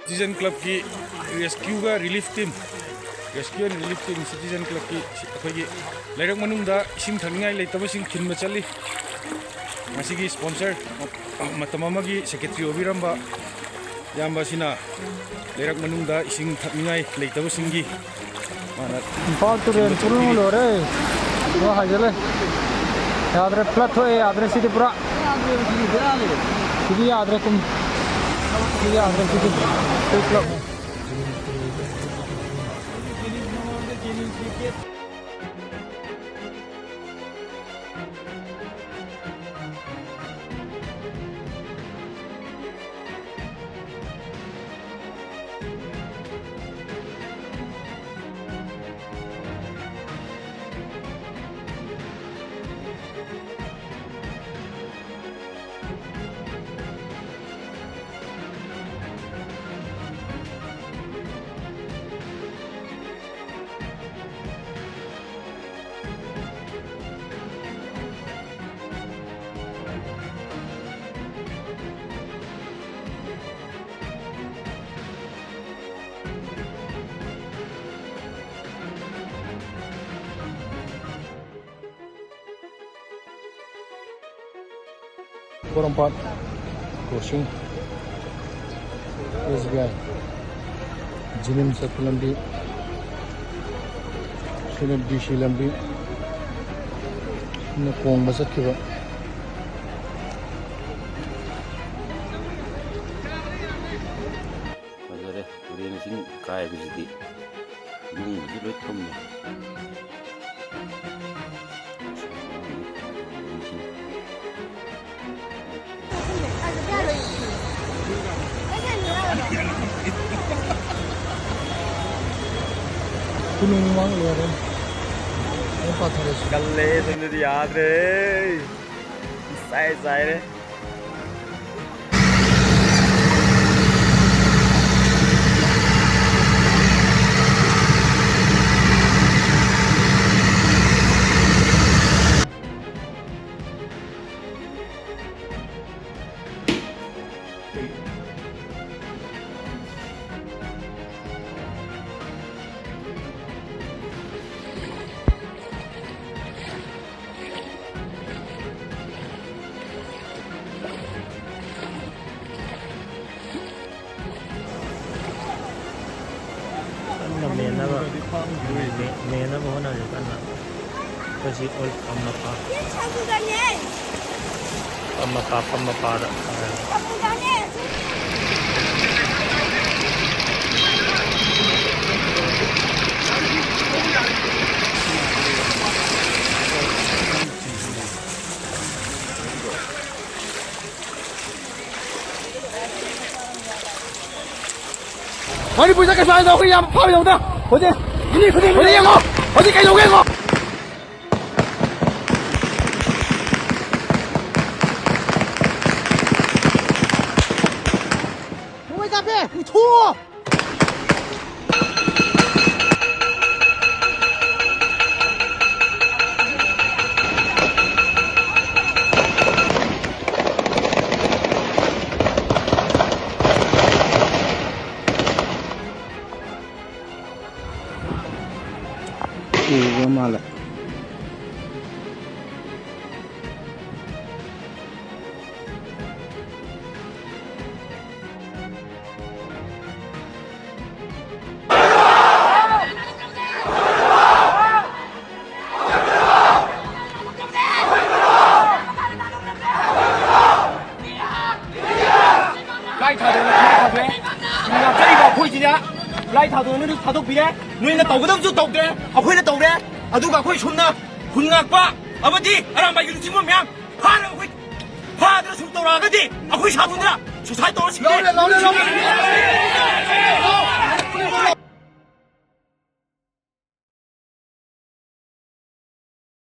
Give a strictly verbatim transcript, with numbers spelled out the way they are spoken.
Citizen Clubꯀꯤ rescueꯒ relief team, rescue and relief team, Citizen Clubꯀꯤ ꯑꯩꯈꯣꯏꯒꯤ ꯂꯩꯔꯛ ꯃꯅꯨꯡꯗ ꯏꯁꯤꯡ ꯊꯛꯅꯤꯡꯉꯥꯏ ꯂꯩꯇꯕꯁꯤꯡ ꯊꯤꯟꯕ ꯆꯠꯂꯤ꯫ ꯃꯁꯤꯒꯤ sponsor, ꯃꯇꯝ ꯑꯃꯒꯤ secretary ꯑꯣꯏꯕꯤꯔꯝꯕ ꯏꯌꯥꯝꯕ ꯑꯁꯤꯅ ꯂꯩꯔꯛ ꯃꯅꯨꯡꯗ ꯏꯁꯤꯡ ꯊꯛꯅꯤꯡꯉꯥꯏ ꯂꯩꯇꯕꯁꯤꯡꯒꯤ ꯃꯥꯅ ꯏꯝꯐꯥꯜ ꯇꯨꯔꯦꯜ ꯄꯨꯔꯨꯝ ꯂꯣꯏꯔꯦ꯫ ꯑꯗꯣ ꯍꯥꯏꯖꯜꯂꯦ꯫ ꯌꯥꯗ꯭ꯔꯦ, flood ꯊꯣꯛꯑꯦ, ꯌꯥꯗ꯭ꯔꯦ ꯁꯤꯗꯤ ꯄꯨꯔꯥ꯫ ꯁꯤꯗꯤ ꯌꯥꯗ꯭ꯔꯦ ꯀꯨꯝ꯫ ꯁꯤꯗꯤ ꯌꯥꯗ꯭ꯔꯦ ꯁꯤꯗꯤ꯫ Full flood꯫ Porompat crossing, S B I, ꯖꯤꯅꯤꯝꯁ ꯆꯠꯄ ꯂꯝꯕꯤ, ꯁꯤꯅ D C ꯂꯝꯕꯤ, ꯁꯤꯅ ꯀꯣꯡꯕ ꯆꯠꯈꯤꯕ꯫ ꯐꯖꯔꯦ, ꯇꯨꯔꯦꯟ ꯏꯁꯤꯡ ꯀꯥꯏꯕꯁꯤꯗꯤ ꯅꯨꯡꯒꯁꯨ ꯂꯣꯏ ꯊꯨꯝꯃꯦ꯫ ꯀꯣꯅꯨꯡ ꯃꯥꯡ ꯂꯣꯏꯔꯦ꯫ ꯂꯣꯏ ꯄꯥꯊꯔꯦ꯫ ꯀꯜꯂꯦ, ꯑꯗꯨꯅꯗꯤ ꯌꯥꯗ꯭ꯔꯦ꯫ ꯆꯥꯏ ꯆꯥꯏꯔꯦ꯫ ꯃꯦ-, ꯃꯦꯟꯅꯕ ꯍꯣꯠꯅꯔꯤ ꯀꯟꯅ꯫ ꯑꯩꯈꯣꯏꯁꯤ ꯑꯣꯜ ꯐꯝ ꯃꯄꯥ꯫ ꯐꯝ ꯃꯄꯥ, ꯐꯝ ꯃꯄꯥꯗ꯫ ꯃꯅꯤꯄꯨꯔꯗ ꯀꯩꯁꯨ ꯍꯥꯏꯗ, ꯑꯩꯈꯣꯏ ꯌꯥꯝ ꯐꯥꯕ ꯌꯧꯗ꯫ ꯍꯧꯖꯤꯛ, ꯍꯧꯖꯤꯛ ꯌꯦꯡꯉꯣ, ꯍꯧꯖꯤꯛ ꯀꯩꯗꯧꯒꯦ ꯌꯦꯡꯉꯣ꯫ ꯅꯣꯡꯃꯩ ꯀꯥꯞꯄꯦ, ꯍꯨꯏꯊꯨ! ꯎꯕ ꯃꯥꯜꯂꯦ꯫ ꯂꯥꯏ ꯊꯥꯗꯣꯛꯅ ꯈꯨꯟ ꯊꯥꯗꯣꯛꯑꯦ꯫ ꯉꯥꯛꯆꯔꯤꯕ ꯑꯩꯈꯣꯏꯁꯤꯗ ꯂꯥꯏ ꯊꯥꯗꯣꯛꯅ ꯊꯥꯗꯣꯛꯄꯤꯔꯦ꯫ ꯅꯣꯏꯅ ꯇꯧꯒꯗꯕꯁꯨ ꯇꯧꯗ꯭ꯔꯦ, ꯑꯩꯈꯣꯏꯅ ꯇꯧꯔꯦ꯫ ꯑꯗꯨꯒ ꯑꯩꯈꯣꯏ ꯁꯣꯝꯅ ꯈꯨꯟ ꯉꯥꯛꯄ ꯑꯃꯗꯤ ꯑꯔꯥꯝꯕꯥꯏꯒꯤ ꯂꯨꯆꯤꯡꯕ ꯃꯌꯥꯝ ꯐꯥꯔꯒ ꯑꯩꯈꯣꯏ ꯐꯥꯗꯅ ꯁꯨꯝ ꯇꯧꯔꯛꯑꯒꯗꯤ ꯑꯩꯈꯣꯏ ꯁꯥꯇ꯭ꯔꯗꯨꯅ suicide ꯇꯧꯔ ꯁꯤꯔꯦ꯫ ꯂꯧꯔꯦ, ꯂꯧꯔꯦ, ꯂꯧꯔꯦ꯫